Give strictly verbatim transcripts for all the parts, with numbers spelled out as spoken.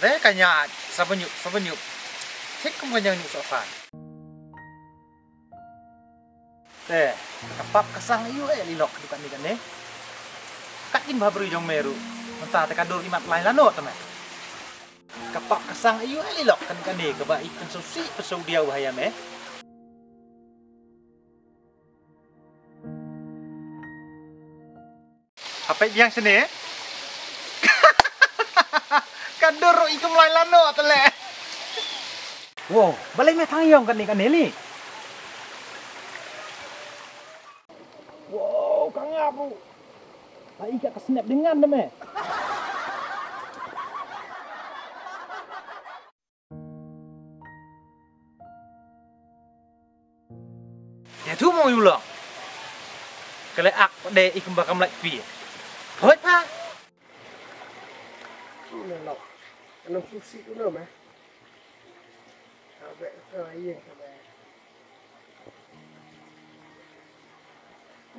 Eh, ka ñiah, sa ba ñiuh, sa ba ñiuh. Thik kum ka ñiah ñiuh sohkhan. Te, ka pap ka sang aïu eh lok kane kane. Kat in ba bri jong me ruh. Mynta te ka dur imat lai lano te me. Ka pap ka sang aïu eh lok kane kane kaba i kan sou si pa sou diaw ba hayam eh. Hapet biang sini. Ka dur ruh i kumlai lano te le. Wow, balei me thang yong kane kane li. Wow, ka ngap ruh. Ai ka snap dengan de me. Ïa tu mo yu long. Ka leh ak de i kumba kam lait pi. Hoi pa. Ina lok. Ina susi tu nama. Abe ka yin ka be.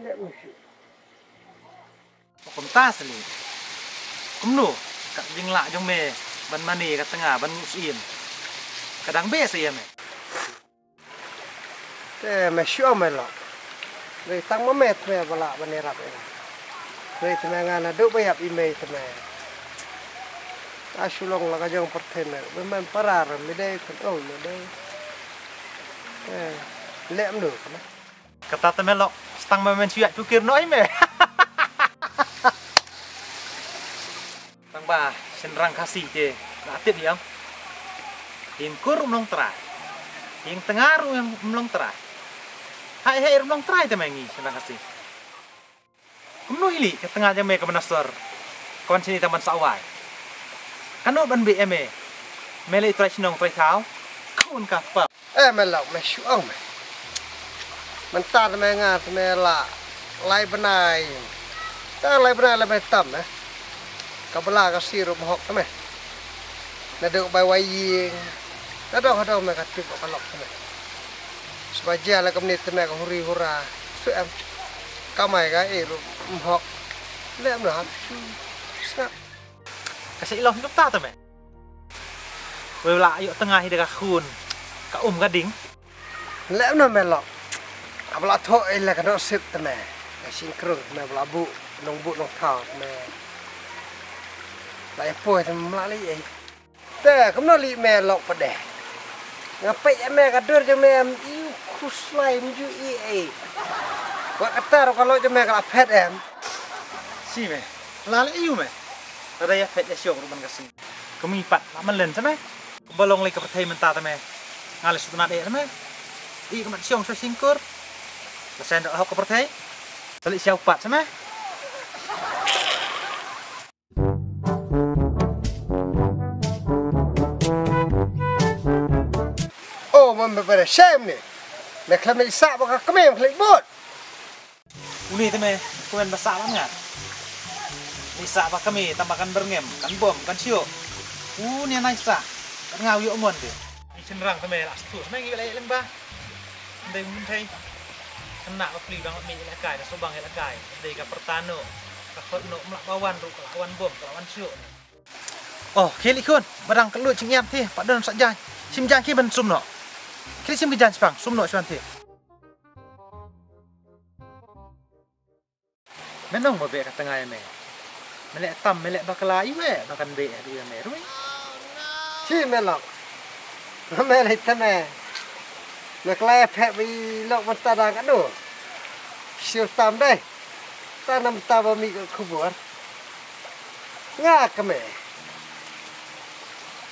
Leh musi. Kumta seli. Kumno ka jinglah jong me ban mane ka tnga ban ngu sien. Ka dang be sa ïa me. Te me shu me lok. Dei tang ma me te me ba lah ban ïarap ïa. Dei te me nga naduh ba ïap i mei te me. A shu long la ka jong pyrthei me. Ba me para ram me dei kan ong me dei. Eh, leh mno ka me. Kata te me lok, stang me men shu ïa pukir no ai me. Tang ba shynrang Khasi te la tip ïa. Ïing kur um long trai. Ïing tnga ruh um long trai. Hai hai um long trai te me ngi shynrang Khasi. Kumno hi li ka tnga jong me ka manasor. Ka wan shini tang ban sawai. Kano ban be em e. Me lei trai shnong trai thaw. Khun ka pa. Eh me lok me shu ong me. Mynta te me nga te me la lai bnai. Ta lai bnai la me tam eh. Ka bla ka sirup hok te me. Naduh bai wai ïing. Naduh haduh me ka tip ka lok te me. Sba jia la kamni te me ka huri hura. Su em. Kamai ka irup hok. Le em la hap shu. Sngap. Ka sa ilong hidup ta te me. Wei la ïoh tnga hi da ka khun. Ka um ka ding. Leh no me lok. Abla tho ila ka no sip te me. Ka sing krung me bla bu nong bu nong thau me. La e poi te me mla li e. Te kumno li me lok pade. Nga pei me ka dur jong me am iu khuslai mju i e. Wa katar ka lok jong me ka la phet em. Si me. La le iu me. Kada ya phet ya siok ruban ka sing. Kami pat la malen sa me. Balong lei ka pyrthei mynta te me. Nga lei sutna de te me. I ka mat siong sa singkur. La sen da hok ka pyrthei. Tali siau pat sa me. Oh, man ba pada sem ni. Me khlem isa ba ka kmem khlem bot. Uni te me, kuen ba sa ban ngat. Ni sa ba kami, tamba kan berngem, kan bom, kan siok. Uni anai sa, kan ngau yok mon te. Ni cenderang te me, la stu, me ngi lek leng ba. Ndai mun thai. Kena ba pli bang mi lek kai, da so bang lek kai. Ndai ka pertano, ka khot no, mlak bawan ru, ka lawan bom, ka lawan siok. Oh, khili khun, barang ka lut chingiam te, padon sa jai. Sim jai ki ban sum no. Khili sim ki jai spang, sum no shuan te. Me nong ba beh ka tnga ïa me. Me leh tam, me leh bakla ïa me, ba kan beh ïa me rui. Chi me lok. Me leh tam me. Me klai phe bi lok mynta dang ka do. Siu tam dei. Ta nam ta ba mi ka khubor. Nga ka me.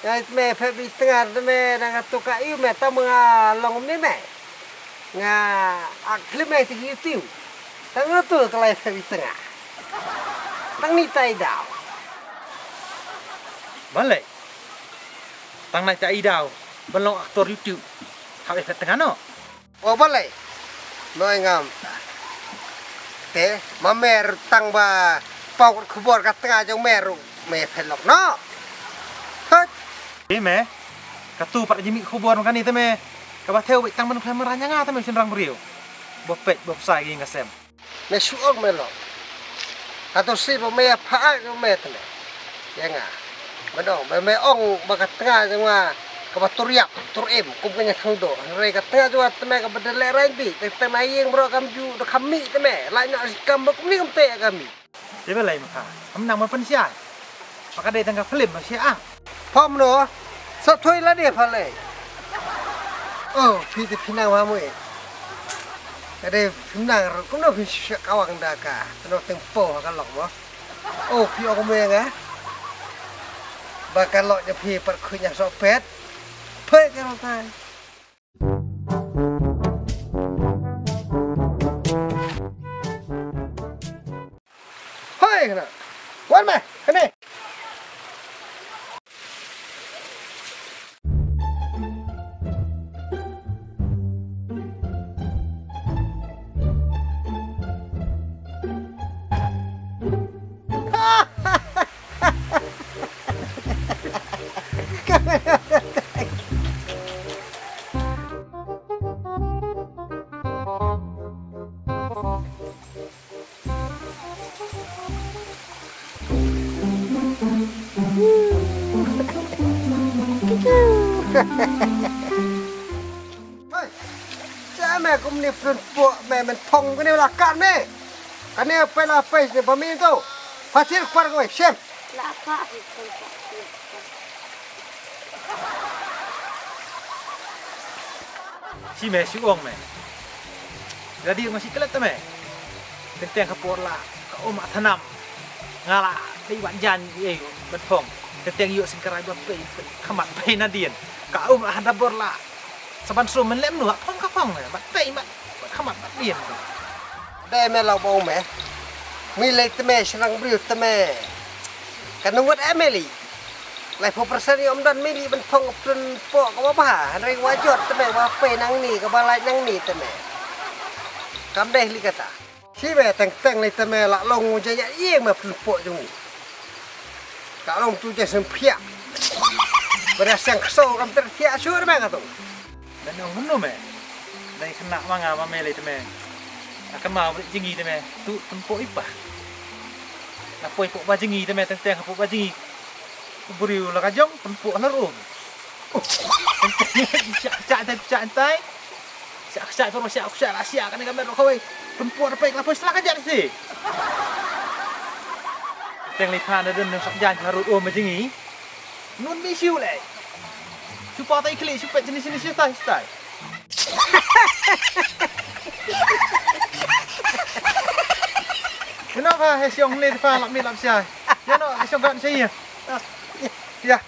Nga it me phe bi tnga me dang ka tu ka iu me tam nga long ni me. Nga ak film ai ti YouTube. Tang nga tu ka lai sa bitanga. Tang ni tai dau. Balei. Tang nai tai dau. Ban long aktor YouTube. Hap efek tengah no. O balei. Noi ngam. Te mamer tang ba pau khubor ka tengah jong meru. Me phelok no. Hot. Te me, ka tu pat jimmy khubor ma kane te me. Kaba theu beit tang ban khlem marang ïa nga te me shynrang briew. Ba peit ba psai ïa nga sem. Me shu ong me long. Hato si ba me ïa pha ai me te me. Ïa nga. Ba dong, ba me ong ba ka tnga jong nga kaba tur ïap, tur im, kum ka ñiangthangduh. Hynrei ka tnga jong nga te me kaba da lehraiñ bha, te te me ïeng baroh kam ju, da kam mih te me, lait noh shi kam ba kumne kumta ka mih. Te balei ma pha, kam nang ban pynshai. Ba ka dei tang ka phlim ba shai ah. Pha mano, sa thui lade pha lei. Oh, phi te phi nang ba mui. Ka dei phi nang ruh, kumno phi shu kawang da ka, kumno teng po ha ka lok mo. Oh, phi ong meng ah. Ba ka lok jong phi pat khuid ñiangsohpet. Phai ka rong tai. Hoi, kane. Wan me, kane. Hei, sa me kumne pynpoh me men phong kane la kan me. Kane pe la pe ne ba mi to. Pha thied kwar ko shem. La pha hi pun pha hi. Shi me, shi ong me. Lada ïa nga shi klet te me. Teng teng ka por la ka um ah thnam. Nga la dei ban jan ei ban phong. Teng teng ïoh sing karai ba pei, pei khmat pei nadien. Ka um ah da bor la. Sa ban sum men lem nu ah phong ka phong me. Ban pei ban, ban khmat ban dien. Dei me la bong me. Mi lei te me shnang briew te me. Ka nang wat em lei. Laiphew percent ïoh ym don mi lei ban phong pynpoh kaba bha. Hynrei wa jot te me wa pei nangne kaba lait nangne te me. Kam dei lei kata. Shi me teng teng lei te me la long jait ïa ïeng me pynpoh jong u. Ka long tu jait sngewphiah. Ba da seng ksew kam ter phiah shuh me ka tu. Ngan ong kumno me? Dei khynnah ma nga ma me lei te me. A kynmaw ba jngi te me. Tu pynpoh i pa. La poi poh ba jngi te me teng teng hapoh ba jngi. U briew la ka jong pynpoh la rum. Teng teng shah shah tai shah tai. Shah shah tu shah shah la shah kane ka met ro kawei. Pynpoh da pek la poi sla ka jat si. Teng lei pha na dun nang sap jan harut um ba jngi. Nun mi siu lei. Shu pa tai khlieh, shu pet sini sini sini tai tai. Ïa no ka he siong ne te pha lap mi lap siai. Ïa no he siong kan siai. Ïa.